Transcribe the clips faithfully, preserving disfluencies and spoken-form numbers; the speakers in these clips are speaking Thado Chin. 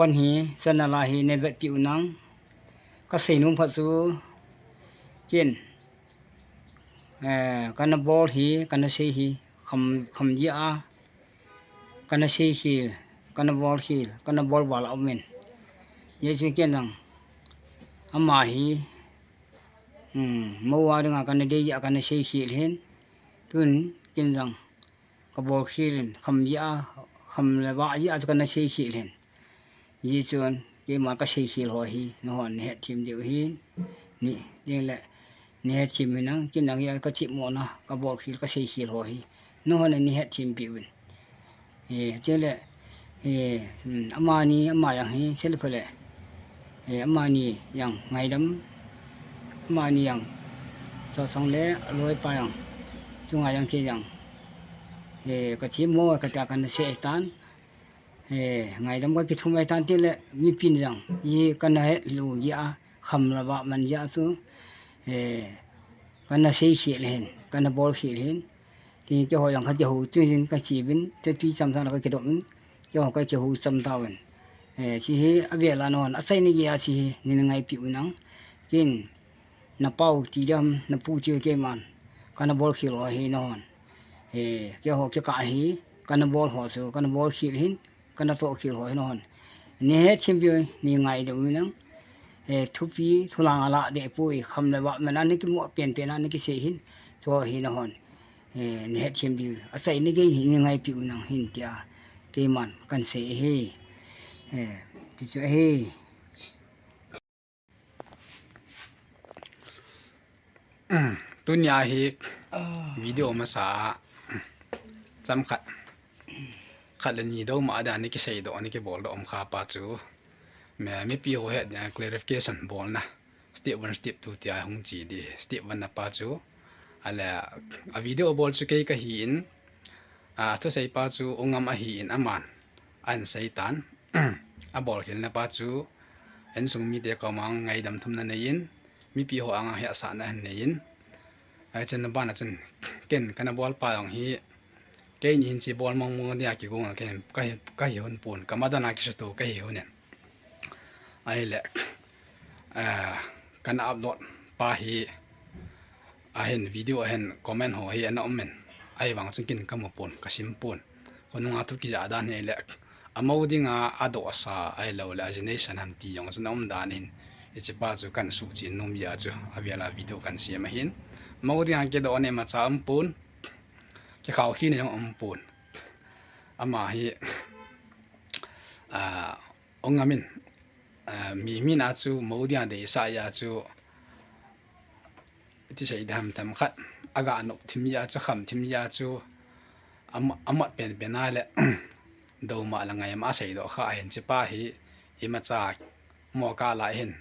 Pan hi, channel a hi, ne vet piu nang. Ka sei nom phat chu, ken, eh, kana bol hi, kana sei hi, kham, kham jia, kana sei khel, kana bol khel, kana bol val a um in. Ye chu ken jang, ama hi, hmm, mo a dinga kana dei jia, kana sei khel hin. Tun, ken jang, ka bol khel in, kham jia, kham le va jia chu kana sei khel hin. Ye chun, keima ka sei khel ho hi, nahon ne het thim diu hin. Ni, ding le, ne het thim hin nang, ken jang hi ka thim mo na, ka bol khel, ka sei khel ho hi. Nahon ne het thim piu in. Eh, chele, eh, hmm, amani, ama jang hi, chele phale. Eh, amani jang ngaidam, amani jang, so song le, aloi pa jang, chunga jang ke jang. Eh, ka thim mo, ka ta kana sei tan. Eh, ngaidam ka kithum ai tan tile, mipin jang, ye kana het lu jia, kham le va man jia chu. Eh, kana sei khel hin, kana bol khel hin. Ti keiho jang ka kihou chu hin ka chi bin, te pi cham thang ka kidop in, keiho ka kihou cham tau in. Eh, chi hi a vel a nahon, a sei ni jia chi hi, nin ngai piu nang. Ken, na pau ti dam, na pu ti keiman, kana bol khel ho hi nahon. Eh, keiho kikah hi, kana bol ho chu, kana bol khel hin, kana toh khel ho hi nahon. Ne het thim piu, ne ngaidam u nang. Eh, thupi, thulang ala de pui, kham le va man a ne kimu pen pen a ne kisei hin, chu hi nahon. Eh, ne het thim piu, a sei ni kei hi, ne ngai piu nang hin tia, keiman, kan sei hi. Eh, ti chu hi. Tunia hi video masa a cham khat, khat le ni dou ma a dan ni kisei doh, ni kibol doh um kha pa chu, mi, mipi ho het dia clarification bolna, step one, step two tia hung chi di, step one na pa chu, ale, a video bol chu kei ka hi in, a, thusei pa chu U Ngam ahi in aman, an sei tan, a bol khel na pa chu, insung mite koma ngaidam thumna nei in, mipi ho anga hetsahna ahin nei in. Ai chen na bana chun, ken kana bol pa jong hi, keini hin chi bol mong mong dia kigong a, ken ka hi, ka hi hon pon, ka madan a kisuto ka hi hon in. Ahile, eh, kana upload pa hi, ahin video ahin comment ho hi ana um in. Ahivang chun ken ka mu pon, ka sim pon. Khonunga thu kija dan hi le, amo dinga adoh sa ahilou le, a generation ham ti jong chun a um dan hin. Hiche pa chu kan suhchin nom jeh a chu, avel a video kan sem ahin. Amo dinga kidoh na imacha um pon, kikhao khina jong um pon. Ama hi, ah, U Ngam in, ah, mi, mi na chu mo dia deisah jeh a chu, ti sei dam tam khat, aga nop thim jeh a chu, kham thim jeh a chu, am-, amat pen pen a le, dou ma la ngai ma a sei doh kha ahin, hiche pa hi, imacha mo ka la hin,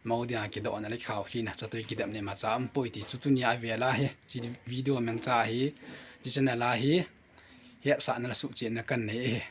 mo dia kidoh na le khao khina, chatui kidep na imacha um poi ti chu tunia avel a hi, hiche video mangcha hi, hiche channel a hi, hetsahna le suhchenna kan nei hi.